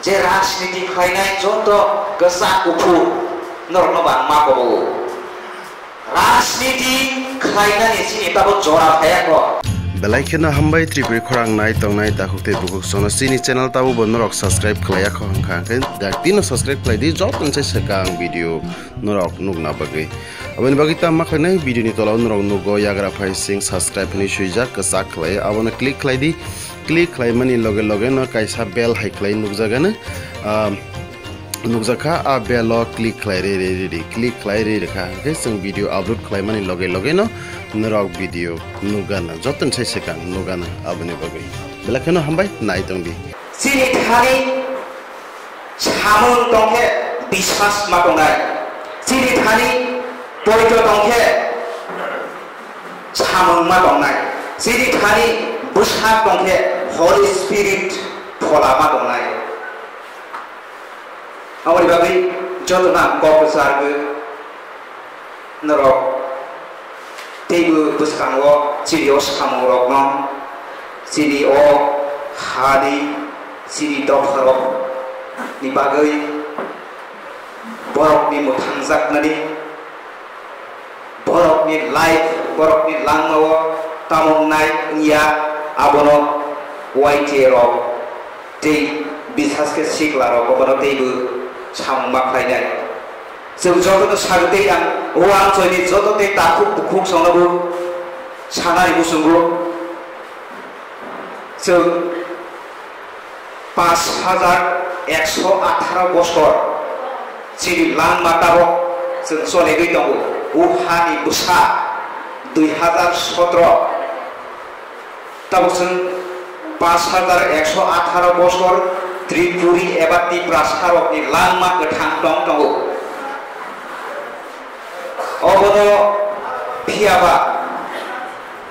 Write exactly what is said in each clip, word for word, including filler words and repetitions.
Je rajniti khlainai joto kwchak kuphur norokno bo ang ma kobo. Rajniti khlainani chini tabuk jora phaiya kho. Belai kheno hambai Tripuri khorang nai tongnai takhuk tei bukhuk sono chini channel tabuk bo norok subscribe khlaiya kho hwnkha hwnkhe dakti no subscribe khlai di joto ni sai swkang video norok nukna bagwi. Aboni bagwi tamo ma khlainai video ni tola o norok nugo yagra phai sing subscribe hinwi swijak kwchak khlai abono click khlai di. Click khlaimani loge loge no kaisa bell hai khlai nukjagano, ah, nukjakha, a bell o click khlai re re re re, click khlai re re kha, hwnkhe chwng video upload khlaimani loge loge no norok video nukgana, joto ni sai swkang nukgana. Aboni bagwi belai kheno hambai nai tong di. Chini thani samung tongkhe biswas ma tongnai, chini thani poito tongkhe samung ma tongnai, chini thani bwsak tongkhe Holy Spirit phola ma tongnai. Aboni bagwi jotono ang kok kwchargwi norok teibo bwskango chini o samungrokno, chini o hani, chini dopharokni bagwi borokni mwthangjaknani, borokni life, borokni langmao tamo wngnai wngya, abono Y T A rok tei bisas khe sikla rok bono teibo samung ma khlainai. Chwng jotono sago tei ang o amchoini joto tei takhuk bukhuk songnobo sanani muchungo. Chwng paanch hajar ekso atharo bosor chini langma tabok chwng cholegwi tongo. O hani bwsa dui hajar sotro. Tabuk chwng paanch hajar ekso atharo bosor Tripuri eba Tiprasarokni langma kwthang tong tongo. Obono phiyaba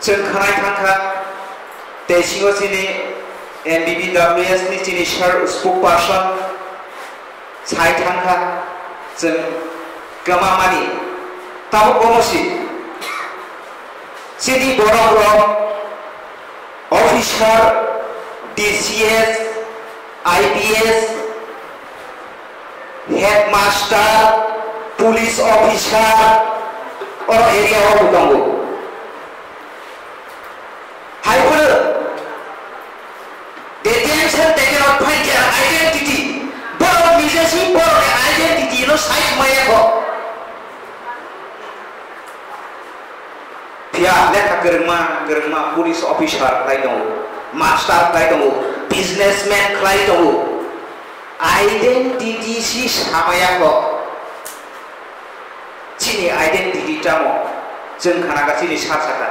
chwng khwnai thangkha, tei singo chini M B B W S ni chini sir spokesperson sai thangkha, chwng kwmamani tabuk bono si chini borok rok officer, T C S, I P S, headmaster, police officer, oro area o bo tongo. Hai phano, they themselves, they cannot find their identity. Borok nijesi borok ni identity no sai maya kho. Phiya lekha kwrwngma, kwrwngma police officer khlai tongo, master khlai tongo, businessman khlai tongo. Identity si samaya kho. Chini identity tamo? Chwng khana kha chini sak saka.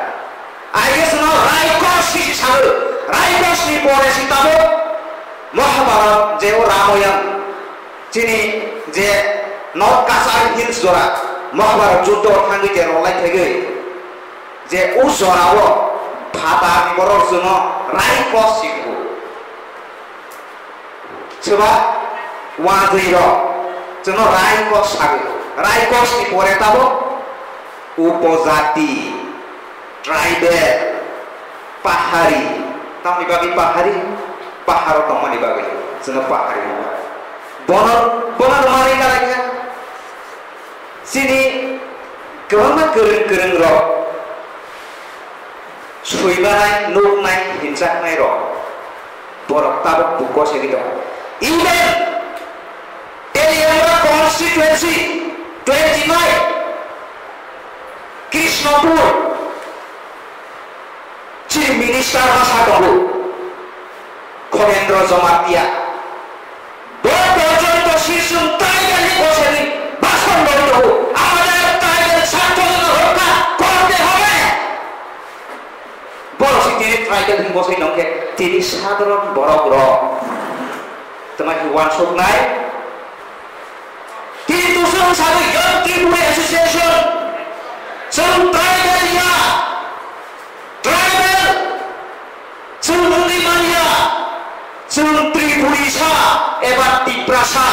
I guess no Raikos si si sago. Raikos ni pore si tamo Mahabharat je o Ramayan. Chini je North Cachar Hills jora Mahabharat juddo thangwi je rwlai thagwi je o jorao phatarni borok chwngno Raikos si hwngo. Soba wanjwi rok chwngno Raikos sagwi. Raikos ni pore tabuk upojati, tribal, pahari. Tamni bagwi pahari? Paharo tongmani bagwi chwngno pahari hwnwi. Bono, bono rwmani kalaikha. Chini kwbangma kwrwng kwrwng rok swimanai, nuknai, hinjaknai rok borok tabuk buko segwi tongo. Even Teliamura constituency twenty nine Krishnapur chini minister ma sa tongo Khoghendra Jamatia. Bo porjonto si chwng tribal ni bosani bason rwi tongo. Amader tribal satro jono rokha korte hobe. Borok si tini tribal ni bosai nongkhe tini sadharon borok rok. Tama hi wansuknai? Tini tusung sago Young Tripuri Association. Chwng tribal ya. Tribal. Chwng wngwi manya, chwng Tripurisa eba Tiprasa,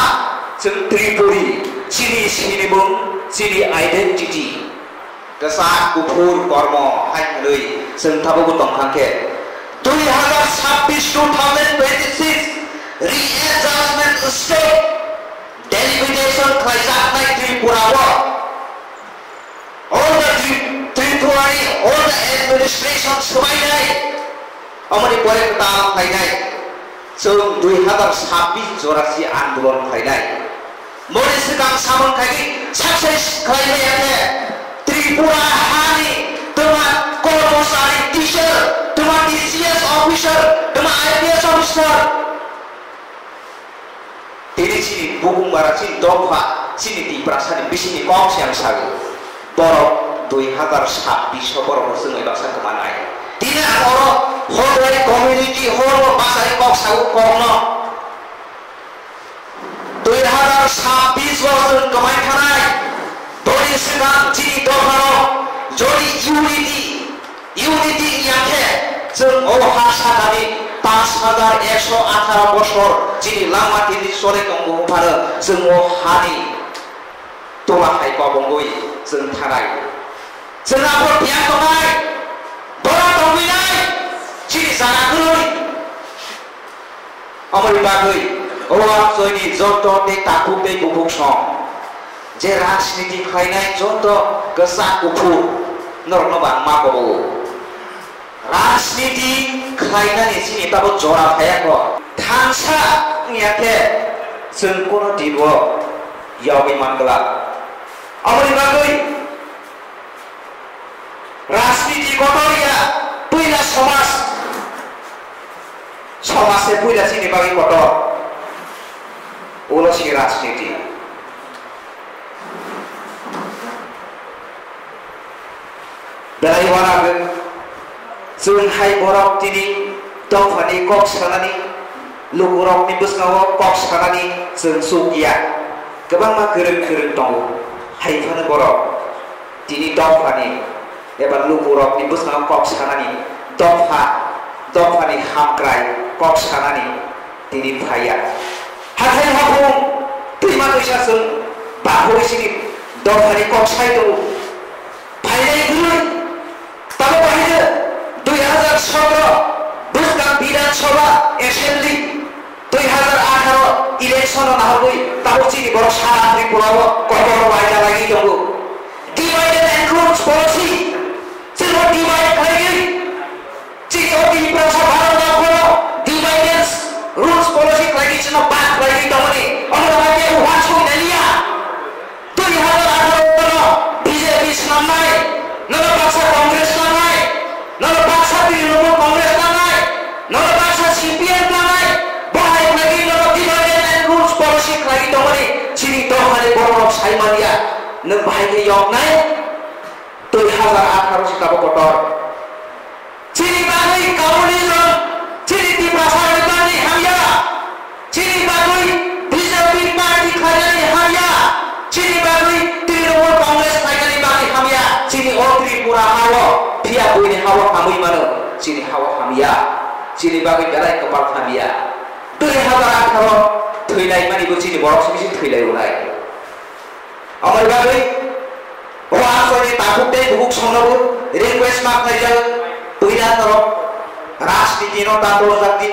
chwng Tripuri, chini sinimung, chini identity. Kwchak kuphur kormo hai hwnwi chwng tabukbo tongkha khe, dui hazar sabbish, two thousand twenty-six readjustment swbainai, omoni pore kwtal khlainai, chwng dui hazar sabbish jorasi andolon khlainai. Moni swkang samung khaidi success khlai maya khe Tripura hani twma kormochari, teacher, twma T C S officer, twma I P S officer. Tini chini bukhung bara chini dopha chini Tiprasani bisingni kok se ang sago. Borok dui hazar sabbish o borok no chwngwi baksa kwmanai. Tini ang oro Hodai community hall o bachai kok sago kokno. Dui hazar sabbish o chwng kwmai thanai. Boni swkang chini dopharok jodi unity Unity wngya khe chwng o ha sakani panch hazar ekso atharo bosor chini langma tini chole tongbo phano chwng o hani tola hai kobongwi chwng thanai. Chwng abo tiyang tongnai, bora tongwinai, chini jaga kwrwi. Aboni bagwi o amchoini joto tei takhuk tei bukhuk song je rajniti khlainai joto kwchak kuphur norokno bo ang ma kobo. Rajniti khlainani chini tabo jora phaiya kho. Thansa wngya khe chwng kono dibo yogwi man glak. Aboni bagwi Rajniti kotor ya, puila somaj. Somaj se puila chini bagwi kotor. Ulo si rajniti. Belai uanagwi chwng hai borok tini dophani kok sanani, lukurokni bwskango kok sanani chwng chuk ya. Kwbangma kwrwng kwrwng tongo. Hai phano borok tini dophani eba lukurokni bwskango kok sanani, dopha, dophani hamkrai kok sanani tini phaiya. Hathai haphung twima twisa chwng baphuri sini dophani kok sai tongo. Phainai kwrwi tamo bahai de dui hazar sotro bwskang Bidhan Sabha Assembly dui hazar atharo election no nahorwi tabuk chini borok sara Tripura o kotor bai jalai tongo. Divide and rules policy, chwngno divide khlaiwi, chini o Tiprasa Bharat no kono divide and rules policy khlaiwi chwngno bad khlaiwi tongmani, omo no hai khe uansuk naliya. Dui hazar atharo no B J P swnamnai, nono baksa Congress nangnai, nono baksa Trinamool Congress nangnai, nono baksa C P M nangnai, bo hai khlaiwi nono divide and rules policy khlaiwi tongmani, chini dophani borok rok sai manya, nwng bahai khe yoknai, dui hazar atharo se tabuk kotor. Chini bagwi communism, chini Tiprasa ni bagwi hamya. Chini bagwi B J P party khlainani hamya. Chini bagwi Trinamool Congress khlainani bagwi hamya. Chini o Tripura hao, phiya buini hao hamwi mano. Chini hao hamya. Chini bagwi belai kwpal hamya. Dui hazar atharo thwilaimani bo chini borok simi se thwilai rwnai. Aboni bagwi o amchoini takhuk tei bukhuk songnobo request ma khlaijak, puila norok rajniti no ta torjak di,